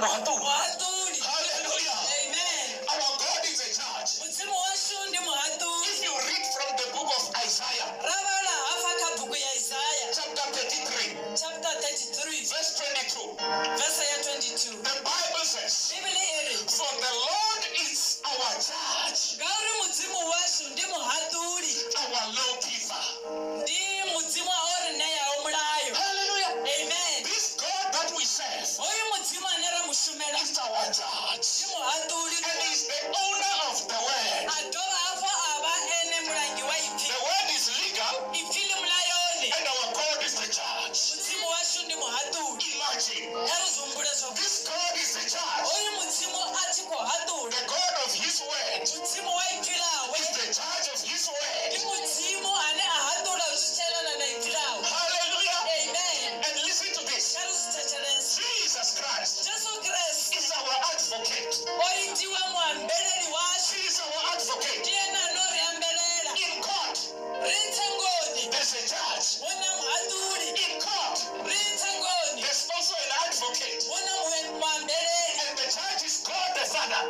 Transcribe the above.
Muhaṱuli. Muhaṱuli. Hallelujah. Amen. Our God is a judge. Mudzimu washu ndi muhaṱuli. If you read from the book of Isaiah, Ra vhala hafha kha bugu ya Isaya chapter 33, chapter 33 verse 22, verse ya 22. the Bible says, Bivhili i ri For the Lord is our judge, ngauri mudzimu washu ndi muhaṱuli, our lawgiver. ndi mudzimu o ri ṋeaho mulayo. Hallelujah. Amen. This God that we serve Hoyu mudzimu ane ra mu shumela is our judge. ndi muhaṱuli, And is the owner of the word. a dovha hafhu a vha ene mulangi wa ipfi. The word is legal, Ipfi ḽi mulayoni. and our God is the judge. Mudzimu washu ndi muhaṱuli. Imagine. Kha ri zwi humbule zwavhuḓi. This God is the judge. Hoyu mudzimu a tshi khou haṱula, The God of his word mudzimu wa ipfi ḽawe is the judge of his word. ndi mudzimu ane a haṱula zwi tshi elana na ipfi ḽawe. Hallelujah. Amen. And listen to this. Kha ri zwi thetshelese. Jesus Christ Jesu Kriste is our advocate. o itiwa muambeleli washu, He is our advocate. ndi ene ano ri ambelela. In court, Ri tsengoni there's a judge. hu na muhaṱuli, In court, ri tsengoni there's also an advocate. hu na muambeleli, And the judge is God the Father.